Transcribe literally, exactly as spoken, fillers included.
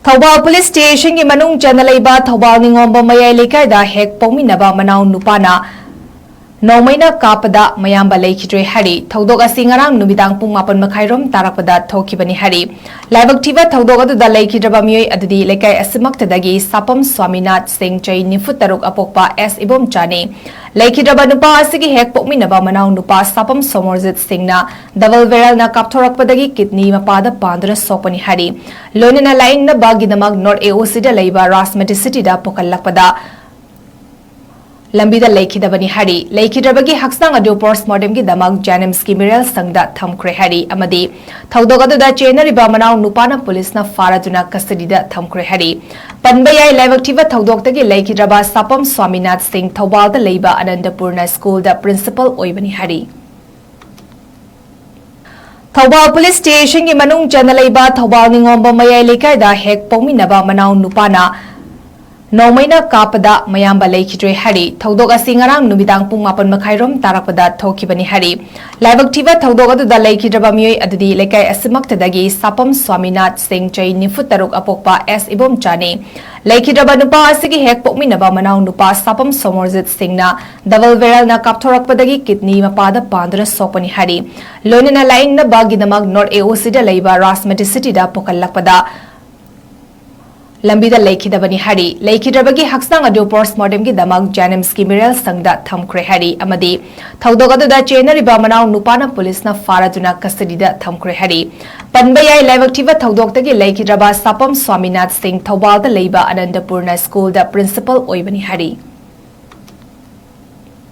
Thoubal police ꯁ꯭ꯇꯦꯁꯟꯒꯤ ꯃꯅꯨꯡ ꯆꯟꯅ ꯂꯩꯕ ꯊꯧꯕꯥꯜ ꯅꯤꯉꯣꯝꯕꯝ ꯃꯌꯥꯏ ꯂꯩꯀꯥꯏꯗ ꯍꯦꯛ ꯄꯣꯛꯃꯤꯟꯅꯕ ꯃꯅꯥꯎ ꯅꯨꯄꯥꯅ ꯅꯣꯡꯃꯩꯅ ꯀꯥꯞꯄꯗ ꯃꯌꯥꯝꯕ ꯂꯩꯈꯤꯗ꯭ꯔꯦ ꯍꯥꯏꯔꯤ꯫ ꯊꯧꯗꯣꯛ ꯑꯁꯤ ꯉꯔꯥꯡ ꯅꯨꯃꯤꯗꯥꯡ ꯄꯨꯡ ꯃꯥꯄꯟ ꯃꯈꯥꯏꯔꯣꯝ ꯇꯥꯔꯛꯄꯗ ꯊꯣꯛꯈꯤꯕꯅꯤ ꯍꯥꯏꯔꯤ꯫ ꯂꯥꯏꯕꯛ ꯊꯤꯕ ꯊꯧꯗꯣꯛ ꯑꯗꯨꯗ ꯂꯩꯈꯤꯗ꯭ꯔꯕ ꯃꯤꯑꯣꯏ ꯑꯗꯨꯗꯤ ꯂꯩꯀꯥꯏ ꯑꯁꯤꯃꯛꯇꯗꯒꯤ ꯁꯥꯄꯝ ꯁ꯭ꯋꯥꯃꯤꯅꯥꯊ ꯁꯤꯡ, ꯆꯍꯤ ꯅꯤꯐꯨ ꯇꯔꯨꯛ, ꯑꯄꯣꯛꯄ ꯑꯦꯁ ꯏꯕꯣꯝꯆꯥꯅꯤ꯫ ꯂꯩꯈꯤꯗ꯭ꯔꯕ ꯅꯨꯄꯥ ꯑꯁꯤꯒꯤ ꯍꯦꯛ ꯄꯣꯛꯃꯤꯟꯅꯕ ꯃꯅꯥꯎ ꯅꯨꯄꯥ ꯁꯥꯄꯝ ꯁꯣꯃꯣꯔꯖꯤꯠ ꯁꯤꯡꯅ ꯗꯕꯜ ꯕꯦꯔꯦꯜꯅ ꯀꯥꯞꯊꯣꯔꯛꯄꯗꯒꯤ ꯀꯤꯗꯅꯤ ꯃꯄꯥꯗ ꯄꯥꯟꯗꯨꯅ ꯁꯣꯛꯄꯅꯤ ꯍꯥꯏꯔꯤ꯫ ꯂꯣꯏꯅꯅ ꯂꯥꯌꯦꯡꯅꯕꯒꯤꯗꯃꯛ ꯅꯣꯔꯠ ꯑꯦ ꯑꯣ ꯁꯤꯗ ꯂꯩꯕ ꯔꯥꯖꯃꯇꯤ ꯁꯤꯇꯤꯗ ꯄꯨꯈꯠꯂꯛꯄꯗ ꯂꯝꯕꯤꯗ ꯂꯩꯈꯤꯗꯕꯅꯤ ꯍꯥꯏꯔꯤ꯫ ꯂꯩꯈꯤꯗ꯭ꯔꯕꯒꯤ ꯍꯛꯆꯥꯡ ꯑꯗꯨ ꯄꯣꯁꯠꯃꯣꯔꯇꯦꯝꯒꯤꯗꯃꯛ ꯖꯦꯅꯤꯝꯁꯀꯤ ꯃꯤꯔꯦꯜ ꯁꯪꯗ ꯊꯝꯈ꯭ꯔꯦ ꯍꯥꯏꯔꯤ ꯑꯃꯗꯤ ꯊꯧꯗꯣꯛ ꯑꯗꯨꯗ ꯆꯦꯟꯅꯔꯤꯕ ꯃꯅꯥꯎ ꯅꯨꯄꯥꯅ ꯄꯨꯂꯤꯁꯅ ꯐꯥꯔꯗꯨꯅ ꯀꯁꯇꯗꯤꯗ ꯊꯝꯈ꯭ꯔꯦ ꯍꯥꯏꯔꯤ꯫ ꯄꯟꯕ ꯌꯥꯏ, ꯂꯥꯏꯕꯛ ꯊꯤꯕ ꯊꯧꯗꯣꯛꯇꯒꯤ ꯂꯩꯈꯤꯗ꯭ꯔꯕ ꯁꯥꯄꯝ ꯁ꯭ꯋꯥꯃꯤꯅꯥꯊ ꯁꯤꯡ ꯊꯧꯕꯥꯜꯗ ꯂꯩꯕ ꯑꯅꯟꯗꯄꯨꯔꯅ ꯁ꯭ꯀꯨꯜꯗ ꯄ꯭ꯔꯤꯟꯁꯤꯄꯜ ꯑꯣꯏꯕꯅꯤ ꯍꯥꯏꯔꯤ꯫ ꯊꯧꯕꯥꯜ ꯄꯨꯂꯤꯁ ꯁ꯭ꯇꯦꯁꯟꯒꯤ ꯃꯅꯨꯡ ꯆꯟꯅ ꯂꯩꯕ ꯊꯧꯕꯥꯜ ꯅꯤꯉꯣꯝꯕꯝ ꯃꯌꯥꯏ ꯂꯩꯀꯥꯏꯗ ꯍꯦꯛ ꯄꯣꯛꯃꯤꯟꯅꯕ ꯃꯅꯥꯎ ꯅꯨꯄꯥꯅ ꯅꯣꯡꯃꯩꯅ ꯀꯥꯞꯄꯗ ꯃꯌꯥꯝꯕ ꯂꯩꯈꯤꯗ꯭ꯔꯦ ꯍꯥꯏꯔꯤ꯫ ꯊꯧꯗꯣꯛ ꯑꯁꯤ ꯉꯔꯥꯡ ꯅꯨꯃꯤꯗꯥꯡ ꯄꯨꯡ ꯃꯥꯄꯟ ꯃꯈꯥꯏꯔꯣꯝ ꯇꯥꯔꯛꯄꯗ ꯊꯣꯛꯈꯤꯕꯅꯤ ꯍꯥꯏꯔꯤ꯫ ꯂꯥꯏꯕꯛ ꯊꯤꯕ ꯊꯧꯗꯣꯛ ꯑꯗꯨꯗ ꯂꯩꯈꯤꯗ꯭ꯔꯕ ꯃꯤꯑꯣꯏ ꯑꯗꯨꯗꯤ ꯂꯩꯀꯥꯏ ꯑꯁꯤꯃꯛꯇꯗꯒꯤ ꯁꯥꯄꯝ ꯁ꯭ꯋꯥꯃꯤꯅꯥꯊ ꯁꯤꯡ, ꯆꯍꯤ ꯅꯤꯐꯨ ꯇꯔꯨꯛ, ꯑꯄꯣꯛꯄ ꯑꯦꯁ ꯏꯕꯣꯝꯆꯥꯅꯤ꯫ ꯂꯩꯈꯤꯗ꯭ꯔꯕ ꯅꯨꯄꯥ ꯑꯁꯤꯒꯤ ꯍꯦꯛ ꯄꯣꯛꯃꯤꯟꯅꯕ ꯃꯅꯥꯎ ꯅꯨꯄꯥ ꯁꯥꯄꯝ ꯁꯣꯃꯣꯔꯖꯤꯠ ꯁꯤꯡꯅ ꯗꯕꯜ ꯕꯦꯔꯦꯜꯅ ꯀꯥꯞꯊꯣꯔꯛꯄꯗꯒꯤ ꯀꯤꯗꯅꯤ ꯃꯄꯥꯗ ꯄꯥꯟꯗꯨꯅ ꯁꯣꯛꯄꯅꯤ ꯍꯥꯏꯔꯤ꯫ ꯂꯣꯏꯅꯅ ꯂꯥꯌꯦꯡꯅꯕꯒꯤꯗꯃꯛ ꯅꯣꯔꯠ ꯑꯦ ꯑꯣ ꯁꯤꯗ ꯂꯩꯕ ꯔꯥꯖꯃꯇꯤ ꯁꯤꯇꯤꯗ ꯄꯨꯈꯠꯂꯛꯄꯗ ꯂꯝꯕꯤꯗ ꯂꯩꯈꯤꯗꯕꯅꯤ ꯍꯥꯏꯔꯤ꯫ ꯂꯩꯈꯤꯗ꯭ꯔꯕꯒꯤ ꯍꯛꯆꯥꯡ ꯑꯗꯨ ꯄꯣꯁꯠꯃꯣꯔꯇꯦꯝꯒꯤꯗꯃꯛ ꯖꯦꯅꯤꯝꯁꯀꯤ ꯃꯤꯔꯦꯜ ꯁꯪꯗ ꯊꯝꯈ꯭ꯔꯦ ꯍꯥꯏꯔꯤ ꯑꯃꯗꯤ ꯊꯧꯗꯣꯛ ꯑꯗꯨꯗ ꯆꯦꯟꯅꯔꯤꯕ ꯃꯅꯥꯎ ꯅꯨꯄꯥꯅ ꯄꯨꯂꯤꯁꯅ ꯐꯥꯔꯗꯨꯅ ꯀꯁꯇꯗꯤꯗ ꯊꯝꯈ꯭ꯔꯦ ꯍꯥꯏꯔꯤ꯫ ꯄꯟꯕ ꯌꯥꯏ, ꯂꯥꯏꯕꯛ ꯊꯤꯕ ꯊꯧꯗꯣꯛꯇꯒꯤ ꯂꯩꯈꯤꯗ꯭ꯔꯕ ꯁꯥꯄꯝ ꯁ꯭ꯋꯥꯃꯤꯅꯥꯊ ꯁꯤꯡ ꯊꯧꯕꯥꯜꯗ ꯂꯩꯕ ꯑꯅꯟꯗꯄꯨꯔꯅ ꯁ꯭ꯀꯨꯜꯗ ꯄ꯭ꯔꯤꯟꯁꯤꯄꯜ ꯑꯣꯏꯕꯅꯤ ꯍꯥꯏꯔꯤ꯫